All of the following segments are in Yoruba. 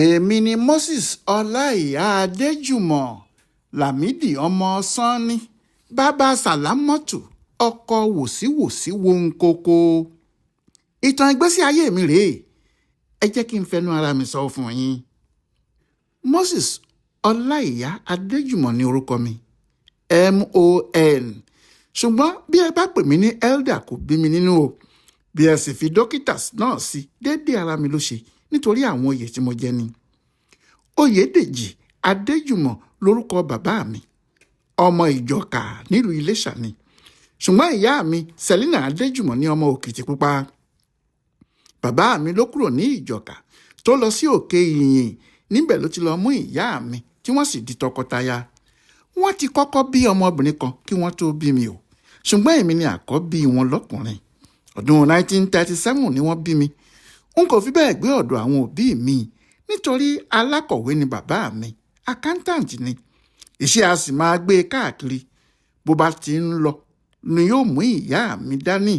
Èmi ni Moses Ọláìyá Adéjùmọ̀, Lámìdí ọmọ sanni, bàbá Sálámọ́tù, ọkọ̀ wòsíwòsí wọ́nkókó. Ìtàn ìgbésí ayé mi rèé, ẹ jẹ́ kí n fẹnu ara mi sọ fún yín. Moses Ọláìyá Adéjùmọ̀ ní orúkọ mi, MON, ṣùgbọ́n bí ẹ bá pè mí ní Elder, kò bí mi nínú o. Bí ẹ sì fi dókítà náà sí, déédéé ara mi ló ṣe, nítorí àwọn oyè tí mo jẹ ni. Oyèdèjì Adéjùmọ̀ lórúkọ bàbá mi, ọmọ Ìjọ̀ka nílùú Iléṣà ni, ṣùgbọ́n ìyá mi, Selina Adéjùmọ̀, ní ọmọ Òkìtìpupa. Bàbá mi ló kúrò ní Ìjọ̀ka tó lọ sí Òkè Ìyìn. Níbẹ̀ ló ti lọ mú ìyá mi, tí wọ́n sì di tọkọtaya. Wọ́n ti kọ́kọ́ bí ọmọbìnrin kan kí wọ́n tó bí mi o, ṣùgbọ́n èmi ni àkọ́bí wọn lọ́kùnrin. Ọdún 1937 ni wọ́n bí mi. N kò fi bẹ́ẹ̀ gbé ọ̀dọ̀ àwọn òbí mi, nítorí alákọ̀wé ni bàbá mi, accountant ni. Iṣẹ́ a sì máa gbé e káàkiri. Bó bá ti ń lọ ni yóò mú ìyá mi dání,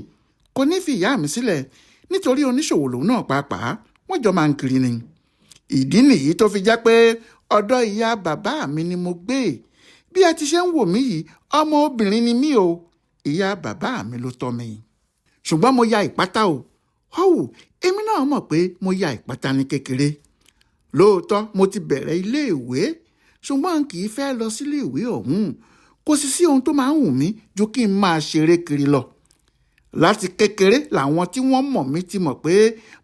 kò ní fi ìyá mi sílẹ̀, nítorí oníṣòwò lòun náà pàápàá. Wọ́n jọ máa ń kiri ni. Ìdí nìyí tó fi jẹ́ pé ọ̀dọ̀ ìyá bàbá mi ni mo gbé. Bí ẹ ti ṣe ń wò mí yìí, ọmọ obìnrin ni mí o. Ìyá bàbá mi ló tọ́ mi, ṣùgbọ́n mo ya ìpátá o. Họ́wù, èmi náà mọ̀ pé mo ya ìpátá ní kékeré. Lóòótọ́, mo ti bẹ̀rẹ̀ iléèwé, ṣùgbọ́n kì í fẹ́ lọ síléèwé ọ̀hún. Kò sì sí ohun tó máa ń wù mí ju kí n máa ṣeré kiri lọ. Láti kékeré làwọn tí wọ́n mọ̀ mí ti mọ̀ pé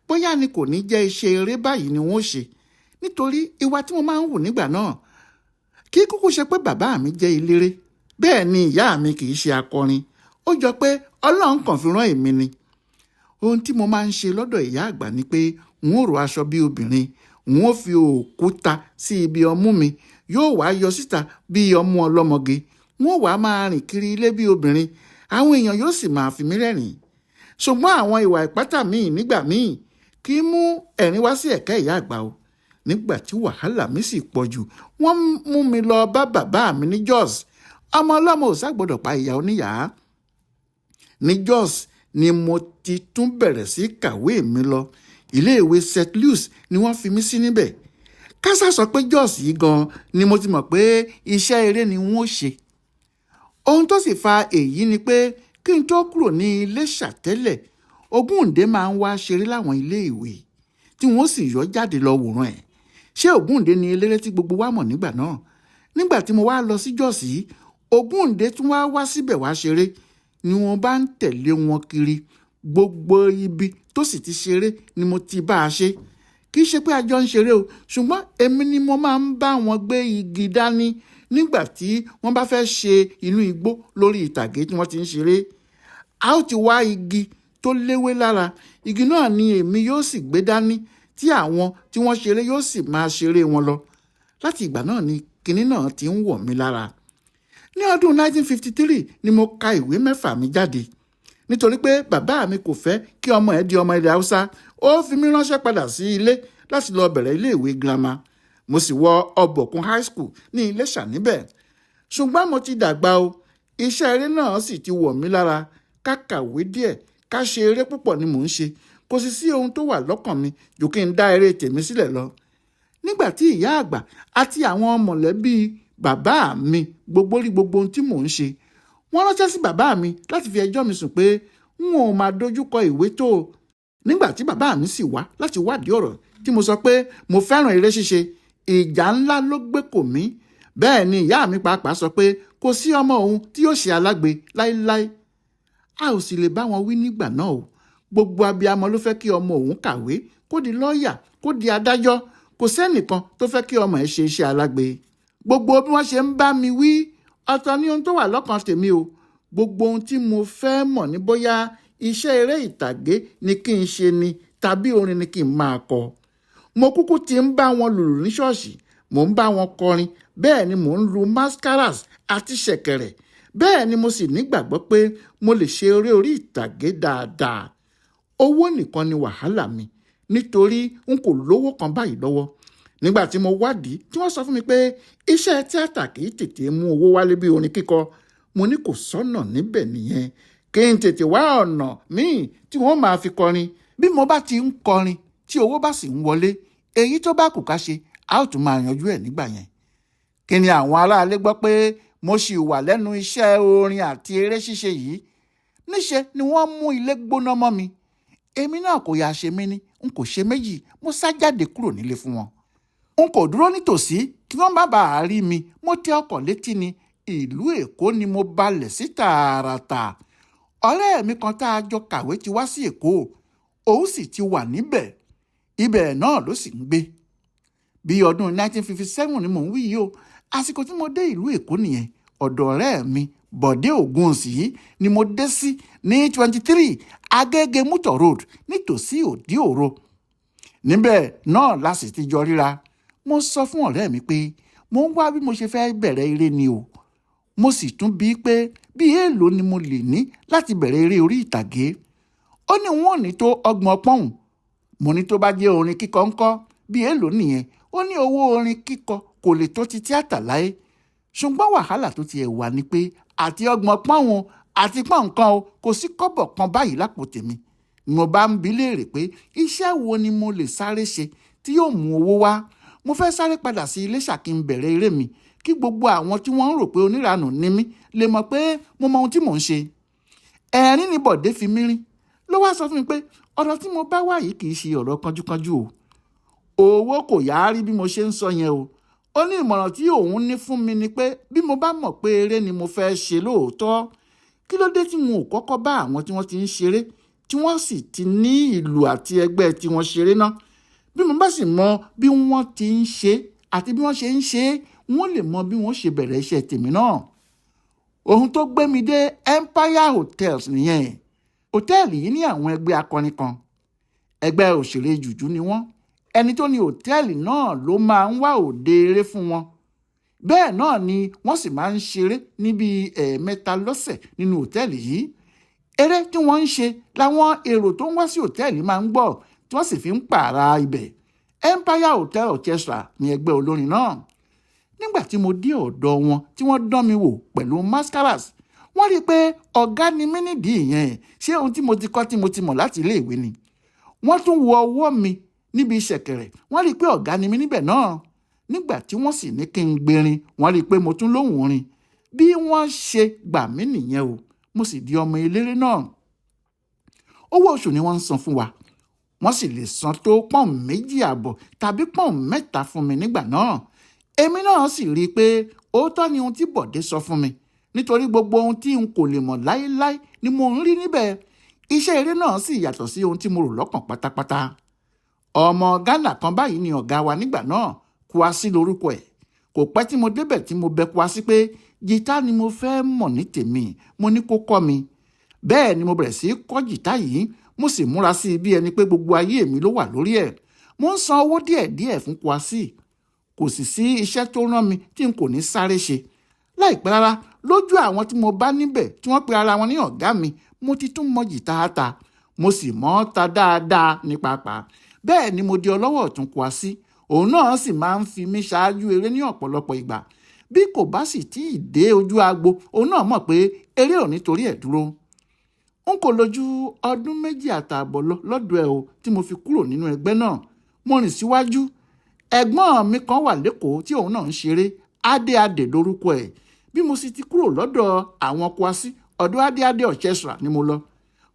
bóyá ni kò ní jẹ́ iṣẹ́ eré báyìí ni wọ́n ṣe, nítorí ìwà tí mo máa ń hù nígbà náà. Kí kúkú ṣe pé bàbá mi jẹ́ eléré, bẹ́ẹ̀ ni ìyá mi kì í ṣe akọrin. Ó jọ pé Ọlọ́run kàn fi rán èmi ni. Ohun tí mo máa ń ṣe lọ́dọ̀ ìyá àgbà ni pé n ó rò aṣọ bí obìnrin, n ó fi òkúta sí ibi ọmú mi, yóò wá yọ síta bí ọmú ọlọ́mọge. N ó wá máa rìn kiri ilé bí obìnrin, àwọn èèyàn yóò sì máa fi mí rẹ́rìn. Ṣùgbọ́n àwọn ìwà ìpátá míì nígbà míì kì í mú ẹ̀rín wá sí ẹ̀kẹ́ ìyá àgbà o. Nígbà tí wàhálà mi sì pọ̀ jù, wọ́n mú mi lọ bá bàbá mi ní Jos. Ọmọ ọlọ́mọ ò ságbọ́dọ̀ pa ìyá oníyàá. Ní Jos ni mo ti tún bẹ̀rẹ̀ sí kàwé mi lọ. Iléèwé St Louis ni wọ́n fi mí sí níbẹ̀. Kásá sọ pé Jos yìí gan ni mo ti mọ̀ pé iṣẹ́ eré ni wọ́n ṣe. Ohun tó sì fa èyí ni pé kí n tó kúrò ní Iléṣà tẹ́lẹ̀, Ògúndé máa ń wá ṣeré láwọn iléèwé, tí wọ́n sì yọ jáde lọ wòran ẹ̀. Ṣé Ògúndé ni eléré tí gbogbo wa mọ̀ nígbà náà? Nígbà tí mo wá lọ sí Jos yìí, Ògúndé tún wá wá síbẹ̀ wá ṣeré, ni wọ́n bá ń tẹ̀lé wọn kiri. Gbogbo ibi tó sì ti ṣeré ni mo ti bá a ṣe. Kì í ṣe pé a jọ ń ṣeré o, ṣùgbọ́n èmi ni mo máa ń bá wọn gbé igi dání nígbà tí wọ́n bá fẹ́ ṣe inú igbó lórí ìtàgé tí wọ́n ti ń ṣeré. A ó ti wá igi tó léwé lára. Igi náà ni èmi yóò sì gbé dání, tí àwọn tí wọ́n ṣeré yóò sì máa ṣeré wọn lọ. Láti ìgbà náà ni kinní náà ti ń wọ̀ mí lára. Ní ọdún 1953 ni mo ka ìwé mẹ́fà mi jáde. Nítorí pé bàbá mi kò fẹ́ kí ọmọ ẹ̀ di ọmọ ilẹ̀ Haúsá, ó fi mí ránṣẹ́ padà sí ilé láti lọ bẹ̀rẹ̀ iléèwé girama. Mo sì wọ Ọbọ̀kún High School ní Iléṣà níbẹ̀. Ṣùgbọ́n mo ti dàgbà o, iṣẹ́ eré náà sì ti wọ̀ mí lára. Ká kàwé díẹ̀, ká ṣe eré púpọ̀ ni mò ń ṣe. Kò sì sí ohun tó wà lọ́kàn mi ju kí n dá eré tèmi sílẹ̀ lọ. Nígbà tí ìyá àgbà àti àwọn mọ̀lẹ́bí bàbá mi gbogbo rí gbogbo ohun tí mò ń ṣe, wọ́n ránṣẹ́ sí bàbá mi láti fi ẹjọ́ mi sùn pé n ò máa dojúkọ ìwé tó. Nígbà tí bàbá mi sì wá láti wádìí ọ̀rọ̀, tí mo sọ pé mo fẹ́ràn eré ṣíṣe, ìjà ńlá ló gbé kò mí. Bẹ́ẹ̀ ni ìyá mi pàápàá sọ pé kò sí ọmọ òun tí yóò ṣe alágbe láéláé. A ò sì lè bá wọn wí nígbà náà o. Gbogbo abiyamọ ló fẹ́ kí ọmọ òun kàwé, kó di lọ́ọ̀yà, kó di adájọ́. Kò sẹ́nìkan tó fẹ́ kí ọmọ ẹ̀ ṣe iṣẹ́ alágbe. Gbogbo bí wọ́n ṣe ń bá mi wí, ọ̀tọ̀ ni ohun tó wà lọ́kàn tèmi o. Gbogbo ohun tí mo fẹ́ mọ̀ ní bóyá iṣẹ́ eré ìtàgé ni kí n ṣe ni tàbí orin ni kí n máa kọ. Mo kúkú ti ń bá wọn lùlù ní ṣọ́ọ̀ṣì, mò ń bá wọn kọrin, bẹ́ẹ̀ ni mò ń lu mascaras àti ṣẹ̀kẹ̀rẹ̀. Bẹ́ẹ̀ ni mo sì nígbàgbọ́ pé mo lè ṣe eré orí ìtàgé dáadáa. Owó nìkan ni wàhálà mi, nítorí n kò lówó kan báyìí lọ́wọ́. Nígbà tí mo wádìí, tí wọ́n sọ fún mi pé iṣẹ́ tíátà kì í tètè mú owó wálé bí orin kíkọ, mo ní kò sọ́nà níbẹ̀ nìyẹn, kí n tètè wá ọ̀nà míì tí wọ́n máa fi kọrin. Bí mo bá ti ń kọrin tí owó bá sì ń wọlé, Èyí tó bá kù ká ṣe, a ó tún máa yanjú ẹ̀ nígbà yẹn. Kí ni àwọn aráalé gbọ́ pé mo ṣì wà lẹ́nu iṣẹ́ orin àti eré ṣíṣe yìí? Níṣe ni wọ́n mú ilé gbóná mọ́ mi. Èmi náà kò yà ṣe mí ní, n kò ṣe méjì, mo sá jáde kúrò nílé fún wọn. N kò dúró nítòsí kí wọ́n má bàa rí mi. Mo tẹ ọkọ̀ létí ni, ìlú Èkó ni mo balẹ̀ sí tààràtà. Ọ̀rẹ́ mi kan tá a jọ kàwé ti wá sí Èkó, òun sì ti wà níbẹ̀. Ibẹ̀ náà ló sì ń gbé. Bí ọdún 1957 ni mò ń wí yìí o. Àsìkò tí mo dé ìlú Èkó nìyẹn. Ọ̀dọ̀ ọ̀rẹ́ mi Bọ̀dé Ògúnsì yìí ni mo dé sí ní 23 Agége Mutor Road nítòsí Òdí Òro. Níbẹ̀ náà la sì ti jọ ríra. Mo sọ fún ọ̀rẹ́ mi pé mo ń wá bí mo ṣe fẹ́ bẹ̀rẹ̀ eré ni o. Mo sì tún bi í pé bí èèlò ni mo lè ní láti bẹ̀rẹ̀ eré orí ìtàgé. Ó ní wọn ò ní tó 30 pọ́ùn. Mo ní tó bá jẹ́ orin kíkọ ńkọ́, bí èèlò nìyẹn. Ó ní owó orin kíkọ kò lè tó ti tíátà láé. Ṣùgbọ́n wàhálà tó ti ẹ̀ wà ni pé àti 30 pọ́ùn àti pọ́ùn kan o, kò sí kọ́bọ̀ kan báyìí lápò tèmi. Ni mo bá ń bi léèrè pé iṣẹ́ wo ni mo lè sáré ṣe tí yóò mú owó wá. Mo fẹ́ sáré padà sí Iléṣà kí n bẹ̀rẹ̀ eré mi, kí gbogbo àwọn tí wọ́n ń rò pé oníranù ni mí lè mọ̀ pé mo mọ ohun tí mò ń ṣe. Ẹ̀rín ni Bọ̀dé fi mí rín. Ló wá sọ fún mi pé ọ̀rọ̀ tí mo bá wá yìí kì í ṣe ọ̀rọ̀ kánjúkánjú o. Owó kò yá rí bí mo ṣe ń sọ yẹn o. Ó ní ìmọ̀ràn tí òun ní fún mi ni pé bí mo bá mọ̀ pé eré ni mo fẹ́ ṣe lóòótọ́, kí ló dé tí n ò kọ́kọ́ bá àwọn tí wọ́n ti ń ṣeré, tí wọ́n sì ti ní ìlú àti ẹgbẹ́ tí wọ́n ṣeré náà. Bí mo bá sì mọ bí wọ́n ti ń ṣe àti bí wọ́n ṣe ń ṣe, wọ́n lè mọ bí wọ́n ṣe bẹ̀rẹ̀ iṣẹ́ tèmi náà. Ohun tó gbé mi dé Empire Hotels nìyẹn. Hòtẹ́ẹ̀lì yìí ní àwọn ẹgbẹ́ akọrin kan. Ẹgbẹ́ òṣèré jùjú ni wọ́n. Ẹni tó ní hòtẹ́ẹ̀lì náà ló máa ń wá òde eré fún wọn. Bẹ́ẹ̀ náà ni wọ́n sì máa ń ṣeré níbi 2 lọ́sẹ̀ nínú hòtẹ́ẹ̀lì yìí. Eré tí wọ́n ń ṣe làwọn èrò tó ń wá sí hòtẹ́ẹ̀lì máa ń gbọ́, tí wọ́n sì fi ń pààrà ibẹ̀. Empire Hotel Orchestra ni ẹgbẹ́ olórin náà. Nígbà tí mo dé ọ̀dọ̀ wọn tí wọ́n dán mi wò pẹ̀lú mascaras, wọ́n rí i pé ọ̀gá ni mí nídìí ìyẹn. Ṣé ohun tí mo ti kọ́ tí mo ti mọ̀ láti ilé ìwé ni? Wọ́n tún wo ọwọ́ mi níbi ṣẹ̀kẹ̀rẹ̀, wọ́n rí i pé ọ̀gá ni mí níbẹ̀ náà. Nígbà tí wọ́n sì ní kí n gbérin, wọ́n rí i pé mo tún lóhùn orin. Bí wọ́n ṣe gbà mí nìyẹn o, mo sì di ọmọ eléré náà. Owó oṣù ni wọ́n ń san fún wa. Wọ́n sì lè san tó £2.5 tàbí £3 fún mi nígbà náà. Èmi náà sì rí i pé òótọ́ ni ohun tí Bọ̀dé sọ fún mi, nítorí gbogbo ohun tí n kò lè mọ̀ láéláé ni mo ń rí níbẹ̀. Iṣẹ́ eré náà sì yàtọ̀ sí ohun tí mo rò lọ́kàn pátápátá. Ọmọ Ghana kan báyìí ni ọ̀gá wa nígbà náà, Kwasi lorúkọ ẹ̀. Kò pẹ́ tí mo débẹ̀ tí mo bẹ Kwasi pé jìtá ni mo fẹ́ mọ̀ ní tèmi, mo ní kó kọ́ mi. Bẹ́ẹ̀ ni mo bẹ̀rẹ̀ sí í kọ́ jìtá yìí, mo sì múra sí i bí ẹni pé gbogbo ayé mi ló wà lórí ẹ̀. Mo ń san owó díẹ̀díẹ̀ fún Kwasi. Kò sì sí iṣẹ́ tó rán mi tí n kò ní sáré ṣe. Láìpẹ́ rárá, lójú àwọn tí mo bá níbẹ̀ tí wọ́n pe ara wọn ní ọ̀gá mi, mo ti tún mọ jìtá ta, mo sì mọ̀ ọ́ ta dáadáa ní pàápàá. Bẹ́ẹ̀ ni mo di ọlọ́wọ́ ọ̀tún Kwasi. Òun náà sì máa ń fi mí ṣáájú eré ní ọ̀pọ̀lọpọ̀ ìgbà. Bí kò bá sì tí ì dé ojú agbo, òun náà mọ̀ pé eré ò ní torí ẹ̀ dúró. N kò lò ju ọdún 2.5 lọ lọ́dọ̀ ẹ̀ o tí mo fi kúrò nínú ẹgbẹ́ náà. Mo rìn síwájú. Ẹ̀gbọ́n mi kan wà lÉkòó tí òun náà ń ṣeré, Adéadè lorúkọ ẹ̀. Bí mo sì ti kúrò lọ́dọ̀ àwọn Kwasi, ọ̀dọ̀ Adéadé Orchestra ni mo lọ.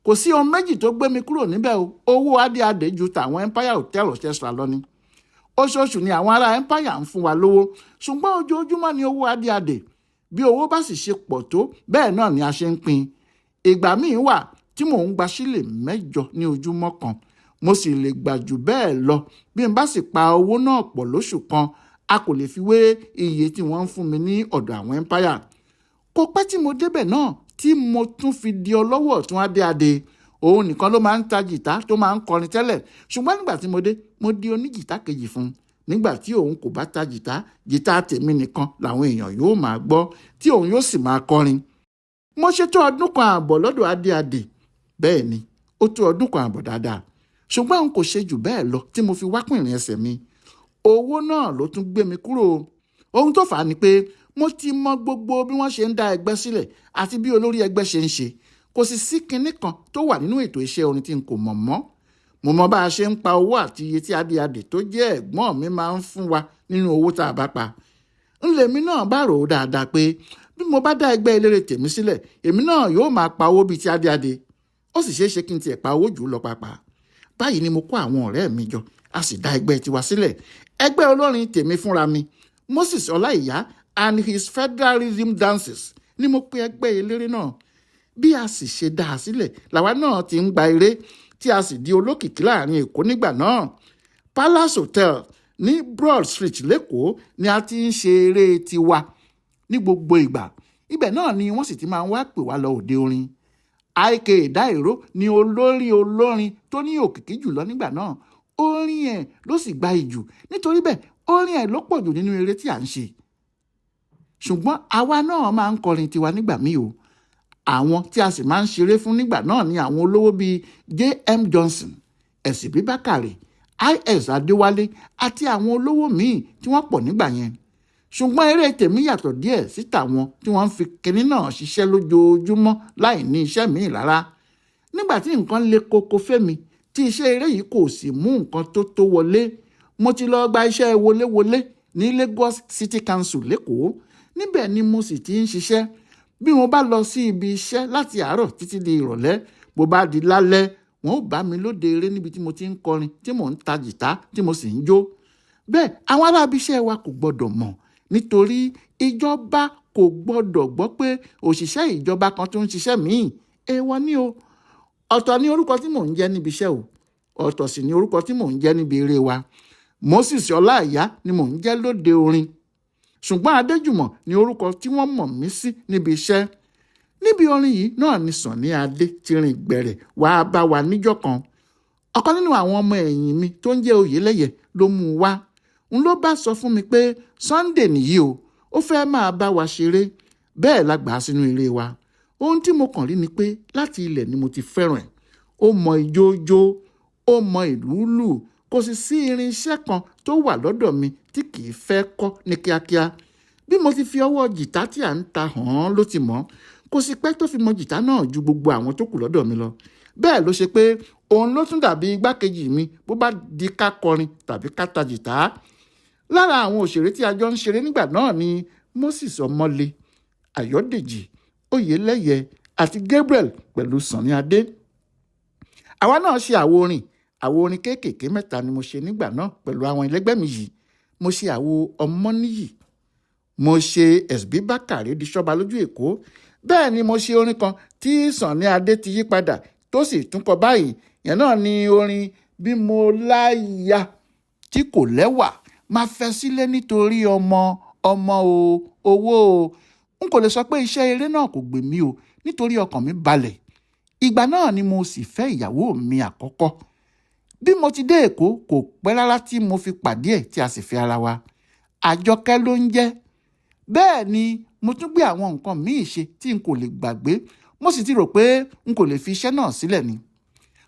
Kò sí ohun méjì tó gbé mi kúrò níbẹ̀ o. Owó Adéadé ju tàwọn Empire Hotel Orchestra lọ ni. Oṣooṣù ni àwọn ará Empire ń fún wa lówó, ṣùgbọ́n ojoojúmọ́ ni owó Adéadé. Bí owó bá sì ṣe pọ̀ tó, bẹ́ẹ̀ náà ni a ṣe ń pín. Ìgbà míì wà tí mò ń gba sílè 8 ní ojúmọ́ kan. Mo sì lè gbà jù bẹ́ẹ̀ lọ. Bí n bá sì pa owó náà pọ̀ lóṣù kan, a kò lè fi wé iye tí wọ́n ń fún mi ní ọ̀dọ̀ àwọn Empire. Kò pẹ́ tí mo débẹ̀ náà tí mo tún fi di ọlọ́wọ́ ọ̀tún Adéadé. Òun nìkan ló máa ń ta jìtá tó máa ń kọrin tẹ́lẹ̀. Ṣùgbọ́n nígbà tí mo dé, mo di oníjìtá kejì fún un. Nígbà tí òun kò bá ta jìtá, jìtá tèmi nìkan làwọn èèyàn yóò máa gbọ́, tí òun yóò sì máa kọrin. Mo ṣe tó ọdún 1.5 lọ́dọ̀ Adéadé. Bẹ́ẹ̀ ni, ó tó ọdún 1.5 dáadáa. Ṣùgbọ́n n kò ṣe jù bẹ́ẹ̀ lọ tí mo fi wá pìnrin ẹsẹ̀ mi. Owó náà ló tún gbé mi kúrò. Ohun tó fà á ni pé mo ti mọ gbogbo bí wọ́n ṣe ń dá ẹgbẹ́ sílẹ̀ àti bí olórí ẹgbẹ́ ṣe ń ṣe. Kò sì sí kinní kan tó wà nínú ètò iṣẹ́ orin tí n kò mọ̀ mọ́. Mo mọ bá a ṣe ń pa owó àti iye tí Adéadé tó jẹ́ ẹ̀gbọ́n mi máa ń fún wa nínú owó tá a bá pa. Ńlẹ̀mí náà bá rò ó dáadáa pé bí mo bá dá ẹgbẹ́ eléré tèmi sílẹ̀, èmi náà yóò máa pa owó bíi ti Adéadé. Ó sì ṣeé ṣe kí n tiẹ̀ pa owó jù ú lọ pàápàá. Báyìí ni mo kó àwọn ọ̀rẹ́ mi jọ, a sì dá ẹgbẹ́ tiwa sílẹ̀. Ẹgbẹ́ olórin tèmi fúnra mi, Moses Ọláìyá and his Federal Rhythm Dances ni mo pe ẹgbẹ́ eléré náà. Bí a sì ṣe dá a sílẹ̀, làwa náà ti ń gba eré tí a sì di olókìkí láàrin Èkó nígbà náà. Palace Hotel ní Broad Street l'Ékòó ni a ti ń ṣe eré tiwa ní gbogbo ìgbà. Ibẹ̀ náà ni wọ́n sì ti máa ń wá pè wá lọ òde orin. I.K. Dairo ni olórí olórin tó ní òkìkí jùlọ nígbà náà. Orin ẹ̀ ló sì gbayì jù. Nítorí bẹ́ẹ̀, orin ẹ̀ ló pọ̀ jù nínú eré tí à ń ṣe. Ṣùgbọ́n àwa náà máa ń kọrin tiwa nígbà míì o. Àwọn tí a sì máa ń ṣeré fún nígbà náà ni àwọn olówó bíi J.M. Johnson, Ẹ̀sìnbí Bákàrè, I.S. Adéwálé àti àwọn olówó míì tí wọ́n pọ̀ nígbà yẹn. Ṣùgbọ́n eré tèmi yàtọ̀ díẹ̀ sí tàwọn tí wọ́n ń fi kinní náà ṣiṣẹ́ lójoojúmọ́ láì ní iṣẹ́ míì rárá. Nígbà tí nǹkan le koko fẹ́mi tí iṣẹ́ eré yìí kò sì mú nǹkan tó tó wọlé, mo ti lọ gba iṣẹ́ wọléwọlé ní Lagos City Council l'Ékòó. Níbẹ̀ ni mo sì ti ń ṣiṣẹ́. Bí mo bá lọ sí ibi iṣẹ́ láti àárọ̀ títí di ìrọ̀lẹ́, bó bá di lálẹ́, wọn ó bá mi lóde eré níbi tí mo ti ń kọrin, tí mò ń ta jìtá, tí mo sì ń jó. Bẹ́ẹ̀ àwọn ará ibi iṣẹ́ wa kò gbọdọ̀ mọ̀ nítorí ìjọba kò gbọdọ̀ gbọ́ pé òṣìṣẹ́ ìjọba kan tó ń ṣiṣẹ́ míì. Èèwọ̀ ni o. Ọ̀tọ̀ ni orúkọ tí mò ń jẹ́ níbi iṣẹ́ o. Ọ̀tọ̀ sì ni orúkọ tí mò ń jẹ́ níbi eré wa. Moses Ọláìyá ni mò ń jẹ́ lóde orin. Ṣùgbọ́n Adéjùmọ̀ ni orúkọ tí wọ́n mọ̀ mí sí níbi iṣẹ́. Níbi orin yìí náà ni Sunny Adé ti rìn gbẹ̀rẹ̀ wá bá wa níjọ́ kan. Ọ̀kan nínú àwọn ọmọ ẹ̀yìn mi tó ń jẹ́ Oyèlẹ́yẹ ló mú un wá. N ló bá sọ fún mi pé Sunday nìyí o, ó fẹ́ máa bá wa ṣeré. Bẹ́ẹ̀ la gbà á sínú eré wa. Ohun tí mo kàn rí ni pé láti ilẹ̀ ni mo ti fẹ́ràn ẹ̀. Ó mọ ijó jó, ó mọ ìlú lù, kò sì sí irinṣẹ́ kan tó wà lọ́dọ̀ mi tí kì í fẹ́ kọ́ ní kíákíá. Bí mo ti fi ọwọ́ jìtá tí à ń ta hàn án ló ti mọ̀. Kò sì pẹ́ tó fi mọ jìtá náà ju gbogbo àwọn tó kù lọ́dọ̀ mi lọ. Bẹ́ẹ̀ ló ṣe pé òun ló tún dàbí igbákejì mi bó bá di ká kọrin tàbí ká ta jìtá. Lára àwọn òṣèré tí a jọ ń ṣeré nígbà náà ni Moses Ọmọlé, Ayọ̀dèjì, Oyèlẹ́yẹ àti Gabriel pẹ̀lú Sunny Adé. Àwa náà ṣe àwo orin. Àwo orin kéékèèké mẹ́ta ni mo ṣe nígbà náà pẹ̀lú àwọn ẹlẹgbẹ́ mi yìí. Mo ṣe àwo Ọmọníyì, mo ṣe Ẹ̀sìbí Bákàrè di Ṣọ́ba lójú Èkó. Bẹ́ẹ̀ ni mo ṣe orin kan tí Sunny Adé ti yí padà tó sì tún kọ báyìí. Ìyẹn náà ni orin Bí mo láya tí kò lẹ́wà, máa fẹ́ sílé nítorí ọmọ, ọmọ o, owó o. N kò lè sọ pé iṣẹ́ eré náà kò gbè mí o nítorí ọkàn mi balẹ̀. Ìgbà náà ni mo sì fẹ́ ìyàwó mi àkọ́kọ́. Bí mo ti dé Èkó kò pẹ́ rárá tí mo fi pàdé ẹ̀ tí a sì fẹ́ ara wa. Àjọkẹ́ ló ń jẹ́. Bẹ́ẹ̀ ni mo tún gbé àwọn nǹkan míì ṣe tí n kò lè gbàgbé. Mo sì ti rò pé n kò lè fi iṣẹ́ náà sílẹ̀ ni.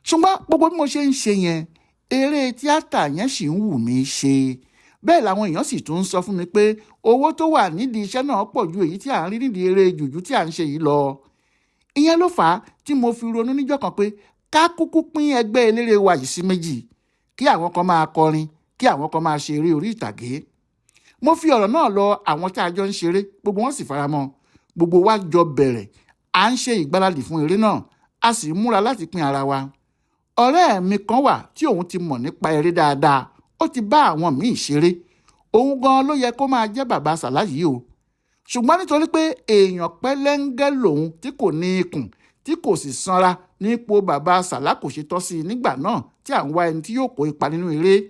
Ṣùgbọ́n gbogbo bí mo ṣe ń ṣe yẹn, eré tíátà yẹn sì ń wù mí ṣe. Bẹ́ẹ̀ làwọn èèyàn sì tún ń sọ fún mi pé owó tó wà nídìí iṣẹ́ náà pọ̀ ju èyí tí à ń rí nídìí eré jùjú tí à ń ṣe yìí lọ. Ìyẹn ló fà á tí mo fi ronú níjọ́ kan pé ká kúkú pín ẹgbẹ́ eléré wa yìí sí méjì, kí àwọn kan máa kọrin, kí àwọn kan máa ṣe eré orí ìtàgé. Mo fi ọ̀rọ̀ náà lọ àwọn tí a jọ ń ṣeré, gbogbo wọn sì faramọ́. Gbogbo wa jọ bẹ̀rẹ̀, à ń ṣe ìgbáradì fún eré náà, a sì ń múra láti pín ara wa. Ọ̀rẹ́ mi kan wà tí òun ti mọ̀ nípa eré dáadáa, ó ti bá àwọn míì ṣeré. Òun gan-an ló yẹ kó máa jẹ́ bàbá Sàlá yìí o. Ṣùgbọ́n nítorí pé èèyàn pẹ́lẹ́ńgẹ́ lòun tí kò ní ikùn, tí kò sì sanra nípò bàbá Sàlá kò ṣe tọ́ sí i nígbà náà tí à ń wá ẹni tí yóò kó ipa nínú eré.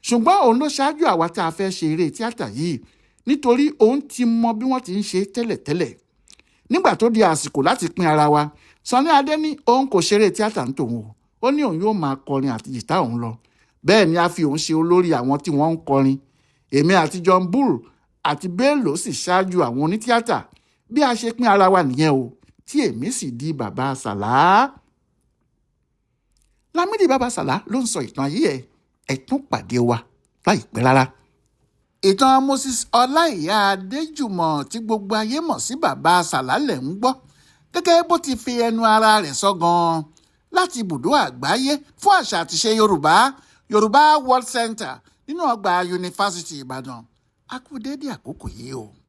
Ṣùgbọ́n òun ló ṣáájú àwa tí a fẹ́ ṣe eré tíátà yìí nítorí òun ti mọ bí wọ́n ti ń ṣe tẹ́lẹ̀tẹ́lẹ̀. Nígbà tó di àsìkò láti pín ara wa, Sunny Adé ní òun kò ṣeré tíátà ń tòun o. Ó ní òun yóò máa kọrin àti jìtá òun lọ. Bẹ́ẹ̀ ni a fi òun ṣe olórí àwọn tí wọ́n ń kọrin. Èmi àti John Bull àti Bello sì ṣáájú àwọn onítíátà. Bí a ṣe pín ara wa nìyẹn o, tí èmi sì di bàbá Sàlá. Lámídì bàbá Sàlá ló ń sọ ìtàn ayé ẹ̀. Ẹ tún pàdé wa láìpẹ́ rárá. Ìtàn Moses Ọláìyá Adéjùmọ̀ tí gbogbo ayé mọ̀ sí bàbá Sàlá lẹ̀ ń gbọ́. Gẹ́gẹ́ bó ti fi ẹnu ara rẹ̀ sọ gan-an. láti ibùdó àgbáyé fún àṣà àtiṣe Yorùbá, Yorùbá World Center, nínú ọgbà Yunifásitì Ìbàdàn. A kú déédéé àkókò yìí o.